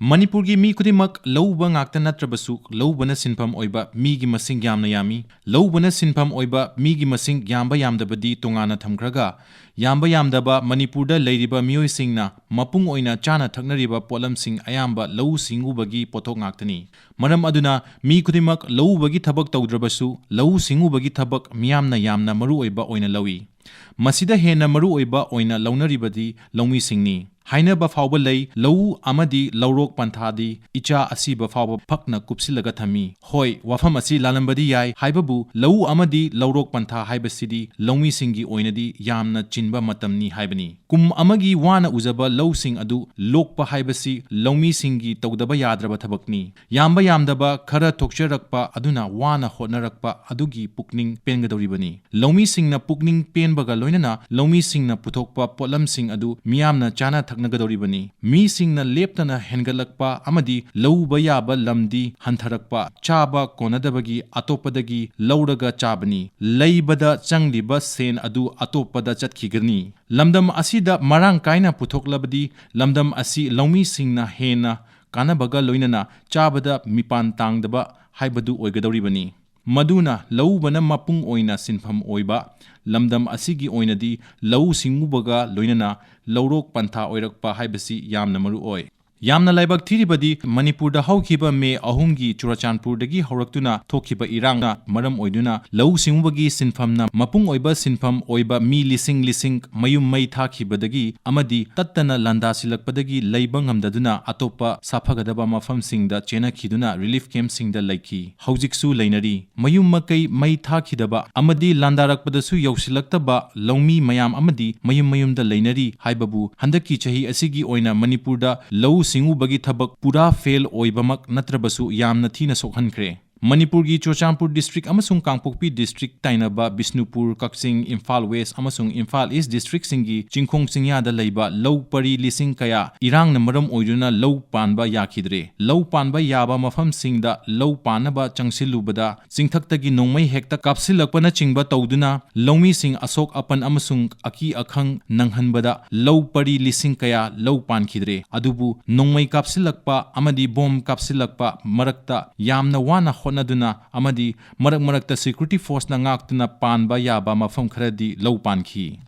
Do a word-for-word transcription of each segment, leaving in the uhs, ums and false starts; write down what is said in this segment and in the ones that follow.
ꯃꯅꯤꯄꯨꯔꯒꯤ ꯃꯤ ꯈꯨꯗꯤꯡꯃꯛ ꯂꯧꯎꯕ ꯉꯥꯛꯇ ꯅꯠꯇ꯭ꯔꯕꯁꯨ, ꯂꯧꯎꯕꯅ ꯁꯤꯟꯐꯝ ꯑꯣꯏꯕ ꯃꯤꯒꯤ ꯃꯁꯤꯡ ꯌꯥꯝꯅ ꯌꯥꯝꯃꯤ꯫ ꯂꯧꯎꯕꯅ ꯁꯤꯟꯐꯝ ꯑꯣꯏꯕ ꯃꯤꯒꯤ ꯃꯁꯤꯡ ꯌꯥꯝꯕ ꯌꯥꯝꯗꯕꯗꯤ ꯇꯣꯉꯥꯟꯅ ꯊꯝꯈ꯭ꯔꯒ, ꯌꯥꯝꯕ ꯌꯥꯝꯗꯕ ꯃꯅꯤꯄꯨꯔꯗ ꯂꯩꯔꯤꯕ ꯃꯤꯑꯣꯏꯁꯤꯡꯅ ꯃꯄꯨꯡ ꯑꯣꯏꯅ ꯆꯥꯅ ꯊꯛꯅꯔꯤꯕ ꯄꯣꯠꯂꯝꯁꯤꯡ ꯑꯌꯥꯝꯕ ꯂꯧꯎ ꯁꯤꯡꯎꯕꯒꯤ ꯄꯣꯠꯊꯣꯛ ꯉꯥꯛꯇꯅꯤ꯫ ꯃꯔꯝ ꯑꯗꯨꯅ ꯃꯤ ꯈꯨꯗꯤꯡꯃꯛ ꯂꯧꯎꯕꯒꯤ ꯊꯕꯛ ꯇꯧꯗ꯭ꯔꯕꯁꯨ, ꯂꯧꯎ ꯁꯤꯡꯎꯕꯒꯤ ꯊꯕꯛ ꯃꯤꯌꯥꯝꯅ ꯌꯥꯝꯅ ꯃꯔꯨꯑꯣꯏꯕ ꯑꯣꯏꯅ ꯂꯧꯏ꯫ ꯃꯁꯤꯗ ꯍꯦꯟꯅ ꯃꯔꯨꯑꯣꯏꯕ ꯑꯣꯏꯅ ꯂꯧꯅꯔꯤꯕꯗꯤ ꯂꯧꯃꯤꯁꯤꯡꯅꯤ꯫ ꯍꯥꯏꯅꯕ ꯐꯥꯎꯕ ꯂꯩ, ꯂꯧꯎ ꯑꯃꯗꯤ ꯂꯧꯔꯣꯛ ꯄꯟꯊꯥꯗꯤ ꯏꯆꯥ ꯑꯁꯤꯕ ꯐꯥꯎꯕ ꯐꯛꯅ ꯀꯨꯞꯁꯤꯜꯂꯒ ꯊꯝꯃꯤ꯫ ꯍꯣꯏ, ꯋꯥꯐꯝ ꯑꯁꯤ ꯂꯥꯜꯂꯝꯕꯗꯤ ꯌꯥꯏ, ꯍꯥꯏꯕꯕꯨ ꯂꯧꯎ ꯑꯃꯗꯤ ꯂꯧꯔꯣꯛ ꯄꯟꯊꯥ ꯍꯥꯏꯕꯁꯤꯗꯤ ꯂꯧꯃꯤꯁꯤꯡꯒꯤ ꯑꯣꯏꯅꯗꯤ ꯌꯥꯝꯅ ꯆꯤꯟꯕ ꯃꯇꯝꯅꯤ ꯍꯥꯏꯕꯅꯤ꯫ ꯀꯨꯝ ꯑꯃꯒꯤ ꯋꯥꯅ ꯎꯖꯕ ꯂꯧꯁꯤꯡ ꯑꯗꯨ ꯂꯣꯛꯄ ꯍꯥꯏꯕꯁꯤ ꯂꯧꯃꯤꯁꯤꯡꯒꯤ ꯇꯧꯗꯕ ꯌꯥꯗ꯭ꯔꯕ ꯊꯕꯛꯅꯤ꯫ ꯌꯥꯝꯕ ꯌꯥꯝꯗꯕ ꯈꯔ ꯊꯣꯛꯆꯔꯛꯄ ꯑꯗꯨꯅ ꯋꯥꯅ ꯍꯣꯠꯅꯔꯛꯄ ꯑꯗꯨꯒꯤ ꯄꯨꯛꯅꯤꯡ ꯄꯦꯟꯒꯗꯧꯔꯤꯕꯅꯤ꯫ ꯂꯧꯃꯤꯁꯤꯡꯅ ꯄꯨꯛꯅꯤꯡ ꯄꯦꯟꯕꯒ ꯂꯣꯏꯅꯅ ꯂꯧꯃꯤꯁꯤꯡꯅ ꯄꯨꯊꯣꯛꯄ ꯄꯣꯠꯂꯝꯁꯤꯡ ꯑꯗꯨ ꯃꯤꯌꯥꯝꯅ ꯆꯥꯅ ꯊꯛꯅꯒꯗꯧꯔꯤꯕꯅꯤ꯫ ꯃꯤꯁꯤꯡꯅ ꯂꯦꯞꯇꯅ ꯍꯦꯟꯒꯠꯂꯛꯄ ꯑꯃꯗꯤ ꯂꯧꯕ ꯌꯥꯕ ꯂꯝꯗꯤ ꯍꯟꯊꯔꯛꯄ, ꯆꯥꯕ ꯀꯣꯟꯅꯗꯕꯒꯤ ꯑꯇꯣꯞꯄꯗꯒꯤ ꯂꯧꯔꯒ ꯆꯥꯕꯅꯤ꯫ ꯂꯩꯕꯗ ꯆꯪꯂꯤꯕ ꯁꯦꯟ ꯑꯗꯨ ꯑꯇꯣꯞꯄꯗ ꯆꯠꯈꯤꯒꯅꯤ꯫ ꯂꯝꯗꯝ ꯑꯁꯤꯗ ꯃꯔꯥꯡ ꯀꯥꯏꯅ ꯄꯨꯊꯣꯛꯂꯕꯗꯤ ꯂꯝꯗꯝ ꯑꯁꯤ ꯂꯧꯃꯤꯁꯤꯡꯅ ꯍꯦꯟꯅ ꯀꯥꯟꯅꯕꯒ ꯂꯣꯏꯅꯅ ꯆꯥꯕꯗ ꯃꯤꯄꯥꯟ ꯇꯥꯡꯗꯕ ꯍꯥꯏꯕꯗꯨ ꯑꯣꯏꯒꯗꯧꯔꯤꯕꯅꯤ꯫ ꯃꯗꯨꯅ ꯂꯧꯎꯕꯅ ꯃꯄꯨꯡ ꯑꯣꯏꯅ ꯁꯤꯟꯐꯝ ꯑꯣꯏꯕ ꯂꯝꯗꯝ ꯑꯁꯤꯒꯤ ꯑꯣꯏꯅꯗꯤ ꯂꯧꯎ ꯁꯤꯡꯎꯕꯒ ꯂꯣꯏꯅꯅ ꯂꯧꯔꯣꯛ ꯄꯟꯊꯥ ꯑꯣꯏꯔꯛꯄ ꯍꯥꯏꯕꯁꯤ ꯌꯥꯝꯅ ꯃꯔꯨ ꯑꯣꯏ꯫ ꯌꯥꯝꯅ ꯂꯥꯏꯕꯛ ꯊꯤꯔꯤꯕꯗꯤ ꯃꯅꯤꯄꯨꯔꯗ ꯍꯧꯈꯤꯕ ꯃꯦ ꯑꯍꯨꯝꯒꯤ ꯆꯨꯔꯆꯥꯟꯄꯨꯔꯗꯒꯤ ꯍꯧꯔꯛꯇꯨꯅ ꯊꯣꯛꯈꯤꯕ ꯏꯔꯥꯡꯅ ꯃꯔꯝ ꯑꯣꯏꯗꯨꯅ ꯂꯧꯎ ꯁꯤꯡꯎꯕꯒꯤ ꯁꯤꯟꯐꯝꯅ ꯃꯄꯨꯡ ꯑꯣꯏꯕ ꯁꯤꯟꯐꯝ ꯑꯣꯏꯕ ꯃꯤ ꯂꯤꯁꯤꯡ ꯂꯤꯁꯤꯡ ꯃꯌꯨꯝ ꯃꯩ ꯊꯥꯈꯤꯕꯗꯒꯤ ꯑꯃꯗꯤ ꯇꯠꯇꯅ ꯂꯥꯟꯗꯥꯁꯤꯜꯂꯛꯄꯗꯒꯤ ꯂꯩꯕ ꯉꯝꯗꯗꯨꯅ ꯑꯇꯣꯞꯄ ꯁꯥꯐꯒꯗꯕ ꯃꯐꯝꯁꯤꯡꯗ ꯆꯦꯟꯅꯈꯤꯗꯨꯅ ꯔꯤꯂꯤꯐ ꯀꯦꯝꯞꯁꯤꯡꯗ ꯂꯩꯈꯤ꯫ ꯍꯧꯖꯤꯛꯁꯨ ꯂꯩꯅꯔꯤ꯫ ꯃꯌꯨꯝ ꯃꯀꯩ ꯃꯩ ꯊꯥꯈꯤꯗꯕ ꯑꯃꯗꯤ ꯂꯥꯟꯗꯥꯔꯛꯄꯗꯁꯨ ꯌꯧꯁꯤꯜꯂꯛꯇꯕ ꯂꯧꯃꯤ ꯃꯌꯥꯝ ꯑꯃꯗꯤ ꯃꯌꯨꯝ ꯃꯌꯨꯝꯗ ꯂꯩꯅꯔꯤ ꯍꯥꯏꯕꯕꯨ ꯍꯟꯗꯛꯀꯤ ꯆꯍꯤ ꯑꯁꯤꯒꯤ ꯑꯣꯏꯅ ꯃꯅꯤꯄꯨꯔꯗ ꯂꯧꯎ ꯁꯤꯡꯎꯕꯒꯤ ꯊꯕꯛ ꯄꯨꯔꯥ ꯐꯦꯜ ꯑꯣꯏꯕꯃꯛ ꯅꯠꯇ꯭ꯔꯕꯁꯨ ꯌꯥꯝꯅ ꯊꯤꯅ ꯁꯣꯛꯍꯟꯈ꯭ꯔꯦ꯫ ꯃꯅꯤꯄꯨꯔꯒꯤ ꯆꯨꯔꯆꯥꯟꯄꯨꯔ district ꯑꯃꯁꯨꯡ ꯀꯥꯡꯄꯣꯛꯄꯤ district ꯇꯥꯏꯅꯕ ꯕꯤꯁꯅꯨꯄꯨꯔ, ꯀꯛꯆꯤꯡ, ꯏꯝꯐꯥꯜ West ꯑꯃꯁꯨꯡ ꯏꯝꯐꯥꯜ East districtꯁꯤꯡꯒꯤ ꯆꯤꯡꯈꯣꯡ ꯆꯤꯡꯌꯥꯗ ꯂꯩꯕ ꯂꯧ ꯄꯔꯤ ꯂꯤꯁꯤꯡ ꯀꯌꯥ ꯏꯔꯥꯡꯅ ꯃꯔꯝ ꯑꯣꯏꯗꯨꯅ ꯂꯧ ꯄꯥꯟꯕ ꯌꯥꯈꯤꯗ꯭ꯔꯦ꯫ ꯂꯧ ꯄꯥꯟꯕ ꯌꯥꯕ ꯃꯐꯝꯁꯤꯡꯗ ꯂꯧ ꯄꯥꯟꯅꯕ ꯆꯪꯁꯤꯜꯂꯨꯕꯗ ꯆꯤꯡꯊꯛꯇꯒꯤ ꯅꯣꯡꯃꯩ ꯍꯦꯛꯇ ꯀꯥꯞꯁꯤꯜꯂꯛꯄꯅꯆꯤꯡꯕ ꯇꯧꯗꯨꯅ ꯂꯧꯃꯤꯁꯤꯡ ꯑꯁꯣꯛ ꯑꯄꯟ ꯑꯃꯁꯨꯡ ꯑꯀꯤ ꯑꯈꯪ ꯅꯪꯍꯟꯕꯗ ꯂꯧ ꯄꯔꯤ ꯂꯤꯁꯤꯡ ꯀꯌꯥ ꯂꯧ ꯄꯥꯟꯈꯤꯗ꯭ꯔꯦ꯫ ꯑꯗꯨꯕꯨ ꯅꯣꯡꯃꯩ ꯀꯥꯞꯁꯤꯜꯂꯛꯄ ꯑꯃꯗꯤ ꯕꯣꯝ ꯀꯥꯞꯁꯤꯜꯂꯛꯄ ꯃꯔꯛꯇ ꯌꯥꯝꯅ ꯋꯥꯅ ꯍꯣꯠꯅꯗꯨꯅ ꯑꯃꯗꯤ ꯃꯔꯛ ꯃꯔꯛꯇ security forceꯅ ꯉꯥꯛꯇꯨꯅ ꯄꯥꯟꯕ ꯌꯥꯕ ꯃꯐꯝ ꯈꯔꯗꯤ ꯂꯧ ꯄꯥꯟꯈꯤ꯫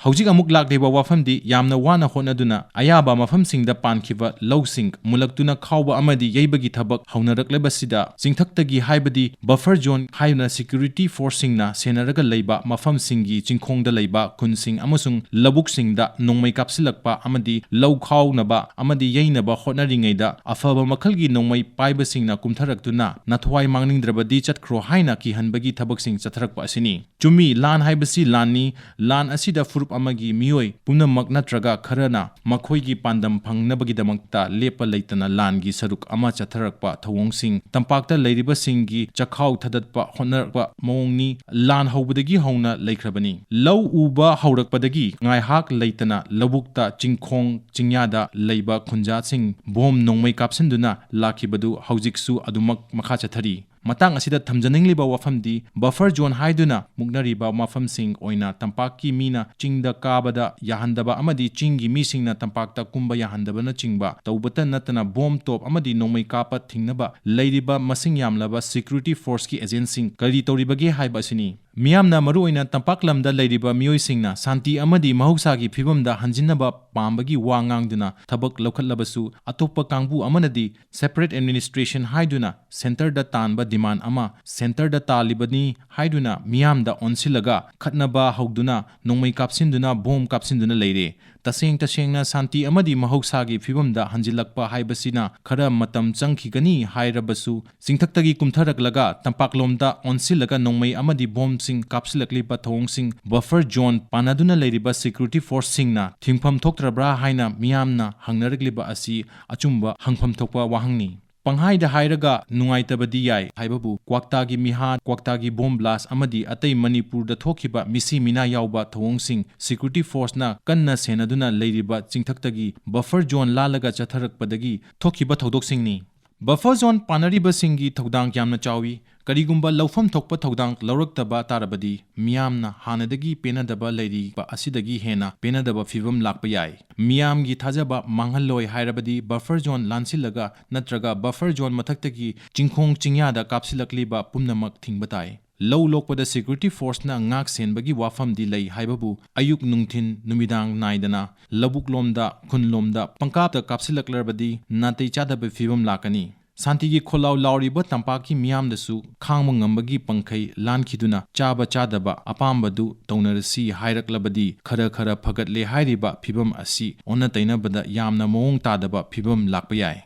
ꯍꯧꯖꯤꯛ ꯑꯃꯨꯛ ꯂꯥꯛꯂꯤꯕ ꯋꯥꯐꯝꯗꯤ ꯌꯥꯝꯅ ꯋꯥꯅ ꯍꯣꯠꯅꯗꯨꯅ ꯑꯌꯥꯕ ꯃꯐꯝꯁꯤꯡꯗ ꯄꯥꯟꯈꯤꯕ ꯂꯧꯁꯤꯡ ꯃꯨꯜꯂꯛꯇꯨꯅ ꯈꯥꯎꯕ ꯑꯃꯗꯤ ꯌꯩꯕꯒꯤ ꯊꯕꯛ ꯍꯧꯅꯔꯛꯂꯤꯕꯁꯤꯗ ꯆꯤꯡꯊꯛꯇꯒꯤ ꯍꯥꯏꯕꯗꯤ buffer zone ꯍꯥꯏꯅ security forceꯁꯤꯡꯅ ꯁꯦꯟꯅꯔꯒ ꯂꯩꯕ ꯃꯐꯝꯁꯤꯡꯒꯤ ꯆꯤꯡꯈꯣꯡꯗ ꯂꯩꯕ ꯈꯨꯟꯁꯤꯡ ꯑꯃꯁꯨꯡ ꯂꯧꯕꯨꯛꯁꯤꯡꯗ ꯅꯣꯡꯃꯩ ꯀꯥꯞꯁꯤꯜꯂꯛꯄ ꯑꯃꯗꯤ ꯂꯧ ꯈꯥꯎꯅꯕ ꯑꯃꯗꯤ ꯌꯩꯅꯕ ꯍꯣꯠꯅꯔꯤꯉꯩꯗ ꯑꯐꯕ ꯃꯈꯜꯒꯤ ꯅꯣꯡꯃꯩ ꯄꯥꯏꯕꯁꯤꯡꯅ ꯀꯨꯝꯊꯔꯛꯇꯨꯅ ꯅꯊ꯭ꯋꯥꯏ ꯃꯥꯡꯅꯤꯡꯗ꯭ꯔꯕꯗꯤ ꯆꯠꯈ꯭ꯔꯣ ꯍꯥꯏꯅ ꯀꯤꯍꯟꯕꯒꯤ ꯊꯕꯛꯁꯤꯡ ꯆꯠꯊꯔꯛꯄ ꯑꯁꯤꯅꯤ꯫ ꯆꯨꯝꯃꯤ, ꯂꯥꯟ ꯍꯥꯏꯕꯁꯤ ꯂꯥꯟꯅꯤ꯫ ꯂꯥꯟ ꯑꯁꯤꯗ ꯐꯨꯔꯨꯞ ꯑꯃꯒꯤ ꯃꯤꯑꯣꯏ ꯄꯨꯝꯅꯃꯛ ꯅꯠꯇ꯭ꯔꯒ ꯈꯔꯅ ꯃꯈꯣꯏꯒꯤ ꯄꯥꯟꯗꯝ ꯐꯪꯅꯕꯒꯤꯗꯃꯛꯇ ꯂꯦꯞꯄ ꯂꯩꯇꯅ ꯂꯥꯟꯒꯤ ꯁꯔꯨꯛ ꯑꯃ ꯆꯠꯊꯔꯛꯄ ꯊꯧꯑꯣꯡꯁꯤꯡ ꯇꯝꯄꯥꯛꯇ ꯂꯩꯔꯤꯕꯁꯤꯡꯒꯤ ꯆꯈꯥꯎ ꯊꯗꯠꯄ ꯍꯣꯠꯅꯔꯛꯄ ꯃꯑꯣꯡꯅꯤ꯫ ꯂꯥꯟ ꯍꯧꯕꯗꯒꯤ ꯍꯧꯅ ꯂꯩꯈ꯭ꯔꯕꯅꯤ꯫ ꯂꯧ ꯎꯕ ꯍꯧꯔꯛꯄꯗꯒꯤ ꯉꯥꯏꯍꯥꯛ ꯂꯩꯇꯅ ꯂꯧꯕꯨꯛꯇ ꯆꯤꯡꯈꯣꯡ ꯆꯤꯡꯌꯥꯗ ꯂꯩꯕ ꯈꯨꯟꯖꯥꯁꯤꯡ ꯕꯣꯝ ꯅꯣꯡꯃꯩ ꯀꯥꯞꯁꯤꯟꯗꯨꯅ ꯂꯥꯛꯈꯤꯕꯗꯨ ꯍꯧꯖꯤꯛꯁꯨ ꯑꯗꯨꯃꯛ ꯃꯈꯥ ꯆꯠꯊꯔꯤ꯫ ꯃꯇꯥꯡ ꯑꯁꯤꯗ ꯊꯝꯖꯅꯤꯡꯂꯤꯕ ꯋꯥꯐꯝꯗꯤ buffer zone ꯍꯥꯏꯗꯨꯅ ꯃꯨꯛꯅꯔꯤꯕ ꯃꯐꯝꯁꯤꯡ ꯑꯣꯏꯅ ꯇꯝꯄꯥꯛꯀꯤ ꯃꯤꯅ ꯆꯤꯡꯗ ꯀꯥꯕꯗ ꯌꯥꯍꯟꯗꯕ ꯑꯃꯗꯤ ꯆꯤꯡꯒꯤ ꯃꯤꯁꯤꯡꯅ ꯇꯝꯄꯥꯛꯇ ꯀꯨꯝꯕ ꯌꯥꯍꯟꯗꯕꯅꯆꯤꯡꯕ ꯇꯧꯕꯇ ꯅꯠꯇꯅ ꯕꯣꯝ ꯇꯣꯞ ꯑꯃꯗꯤ ꯅꯣꯡꯃꯩ ꯀꯥꯞꯄ ꯊꯤꯡꯅꯕ ꯂꯩꯔꯤꯕ ꯃꯁꯤꯡ ꯌꯥꯝꯂꯕ security forceꯀꯤ agentꯁꯤꯡ ꯀꯔꯤ ꯇꯧꯔꯤꯕꯒꯦ ꯍꯥꯏꯕ ꯑꯁꯤꯅꯤ꯫ ꯃꯤꯌꯥꯝꯅ ꯃꯔꯨꯑꯣꯏꯅ ꯇꯝꯄꯥꯛ ꯂꯝꯗ ꯂꯩꯔꯤꯕ ꯃꯤꯑꯣꯏꯁꯤꯡꯅ ꯁꯥꯟꯇꯤ ꯑꯃꯗꯤ ꯃꯍꯧꯁꯥꯒꯤ ꯐꯤꯕꯝꯗ ꯍꯟꯖꯤꯟꯅꯕ ꯄꯥꯝꯕꯒꯤ ꯋꯥ ꯉꯥꯡꯗꯨꯅ ꯊꯕꯛ ꯂꯧꯈꯠꯂꯕꯁꯨ ꯑꯇꯣꯞꯄ ꯀꯥꯡꯕꯨ ꯑꯃꯅꯗꯤ separate administration ꯍꯥꯏꯗꯨꯅ centreꯗ ꯇꯥꯟꯕ demand ꯑꯃ centreꯗ ꯇꯥꯜꯂꯤꯕꯅꯤ ꯍꯥꯏꯗꯨꯅ ꯃꯤꯌꯥꯝꯗ ꯑꯣꯟꯁꯤꯜꯂꯒ ꯈꯠꯅꯕ ꯍꯧꯗꯨꯅ ꯅꯣꯡꯃꯩ ꯀꯥꯞꯁꯤꯟꯗꯨꯅ ꯕꯣꯝ ꯀꯥꯞꯁꯤꯟꯗꯨꯅ ꯂꯩꯔꯦ꯫ ꯇꯁꯦꯡ ꯇꯁꯦꯡꯅ ꯁꯥꯟꯇꯤ ꯑꯃꯗꯤ ꯃꯍꯧꯁꯥꯒꯤ ꯐꯤꯕꯝꯗ ꯍꯟꯖꯤꯜꯂꯛꯄ ꯍꯥꯏꯕꯁꯤꯅ ꯈꯔ ꯃꯇꯝ ꯆꯪꯈꯤꯒꯅꯤ ꯍꯥꯏꯔꯕꯁꯨ ꯆꯤꯡꯊꯛꯇꯒꯤ ꯀꯨꯝꯊꯔꯛꯂꯒ ꯇꯝꯄꯥꯛꯂꯣꯝꯗ ꯑꯣꯟꯁꯤꯜꯂꯒ ꯅꯣꯡꯃꯩ ꯑꯃꯗꯤ ꯕꯣꯝꯁꯤꯡ ꯀꯥꯞꯁꯤꯜꯂꯛꯂꯤꯕ ꯊꯧꯑꯣꯡꯁꯤꯡ buffer zone ꯄꯥꯟꯅꯗꯨꯅ ꯂꯩꯔꯤꯕ security forceꯁꯤꯡꯅ ꯊꯤꯡꯐꯝ ꯊꯣꯛꯇ꯭ꯔꯕ꯭ꯔꯥ ꯍꯥꯏꯅ ꯃꯤꯌꯥꯝꯅ ꯍꯪꯅꯔꯛꯂꯤꯕ ꯑꯁꯤ ꯑꯆꯨꯝꯕ ꯍꯪꯐꯝ ꯊꯣꯛꯄ ꯋꯥꯍꯪꯅꯤ꯫ ꯄꯪꯍꯥꯏꯗ ꯍꯥꯏꯔꯒ ꯅꯨꯡꯉꯥꯏꯇꯕꯗꯤ ꯌꯥꯏ ꯍꯥꯏꯕꯕꯨ, ꯀ꯭ꯋꯥꯛꯇꯥꯒꯤ ꯃꯤꯍꯥꯠ, ꯀ꯭ꯋꯥꯛꯇꯥꯒꯤ ꯕꯣꯝ ꯕ꯭ꯂꯥꯁ ꯑꯃꯗꯤ ꯑꯇꯩ ꯃꯅꯤꯄꯨꯔꯗ ꯊꯣꯛꯈꯤꯕ ꯃꯤꯁꯤ ꯃꯤꯅꯥ ꯌꯥꯎꯕ ꯊꯧꯑꯣꯡꯁꯤꯡ security forceꯅ ꯀꯟꯅ ꯁꯦꯟꯅꯗꯨꯅ ꯂꯩꯔꯤꯕ ꯆꯤꯡꯊꯛꯇꯒꯤ buffer zone ꯂꯥꯜꯂꯒ ꯆꯠꯊꯔꯛꯄꯗꯒꯤ ꯊꯣꯛꯈꯤꯕ ꯊꯧꯗꯣꯛꯁꯤꯡꯅꯤ꯫ Buffer zone ꯄꯥꯟꯅꯔꯤꯕꯁꯤꯡꯒꯤ ꯊꯧꯗꯥꯡ ꯌꯥꯝꯅ ꯆꯥꯎꯏ꯫ ꯀꯔꯤꯒꯨꯝꯕ ꯂꯧꯐꯝ ꯊꯣꯛꯄ ꯊꯧꯗꯥꯡ ꯂꯧꯔꯛꯇꯕ ꯇꯥꯔꯕꯗꯤ, ꯃꯤꯌꯥꯝꯅ ꯍꯥꯟꯅꯗꯒꯤ ꯄꯦꯟꯅꯗꯕ ꯂꯩꯔꯤꯕ ꯑꯁꯤꯗꯒꯤ ꯍꯦꯟꯅ ꯄꯦꯟꯅꯗꯕ ꯐꯤꯕꯝ ꯂꯥꯛꯄ ꯌꯥꯏ꯫ ꯃꯤꯌꯥꯝꯒꯤ ꯊꯥꯖꯕ ꯃꯥꯡꯍꯜꯂꯣꯏ ꯍꯥꯏꯔꯕꯗꯤ, buffer zone ꯂꯥꯟꯁꯤꯜꯂꯒ ꯅꯠꯇ꯭ꯔꯒ buffer zone ꯃꯊꯛꯇꯒꯤ ꯆꯤꯡꯈꯣꯡ ꯆꯤꯡꯌꯥꯗ ꯀꯥꯞꯁꯤꯜꯂꯛꯂꯤꯕ ꯄꯨꯝꯅꯃꯛ ꯊꯤꯡꯕ ꯇꯥꯏ꯫ ꯂꯧ ꯂꯣꯛꯄꯗ security forceꯅ ꯉꯥꯛ ꯁꯦꯟꯕꯒꯤ ꯋꯥꯐꯝꯗꯤ ꯂꯩ ꯍꯥꯏꯕꯕꯨ, ꯑꯌꯨꯛ ꯅꯨꯡꯊꯤꯟ ꯅꯨꯃꯤꯗꯥꯡ ꯅꯥꯏꯗꯅ ꯂꯧꯕꯨꯛꯂꯣꯝꯗ, ꯈꯨꯟꯂꯣꯝꯗ ꯄꯪꯀꯥꯞꯇ ꯀꯥꯞꯁꯤꯜꯂꯛꯂꯕꯗꯤ ꯅꯥꯇꯩ ꯆꯥꯗꯕ ꯐꯤꯕꯝ ꯂꯥꯛꯀꯅꯤ꯫ ꯁꯥꯟꯇꯤꯒꯤ ꯈꯣꯜꯂꯥꯎ ꯂꯥꯎꯔꯤꯕ ꯇꯝꯄꯥꯛꯀꯤ ꯃꯤꯌꯥꯝꯗꯁꯨ ꯈꯥꯡꯕ ꯉꯝꯕꯒꯤ ꯄꯪꯈꯩ ꯂꯥꯟꯈꯤꯗꯨꯅ ꯆꯥꯕ ꯆꯥꯗꯕ ꯑꯄꯥꯝꯕꯗꯨ ꯇꯧꯅꯔꯁꯤ ꯍꯥꯏꯔꯛꯂꯕꯗꯤ, ꯈꯔ ꯈꯔ ꯐꯒꯠꯂꯦ ꯍꯥꯏꯔꯤꯕ ꯐꯤꯕꯝ ꯑꯁꯤ ꯑꯣꯟꯅ ꯇꯩꯅꯕꯗ ꯌꯥꯝꯅ ꯃꯑꯣꯡ ꯇꯥꯗꯕ ꯐꯤꯕꯝ ꯂꯥꯛꯄ ꯌꯥꯏ꯫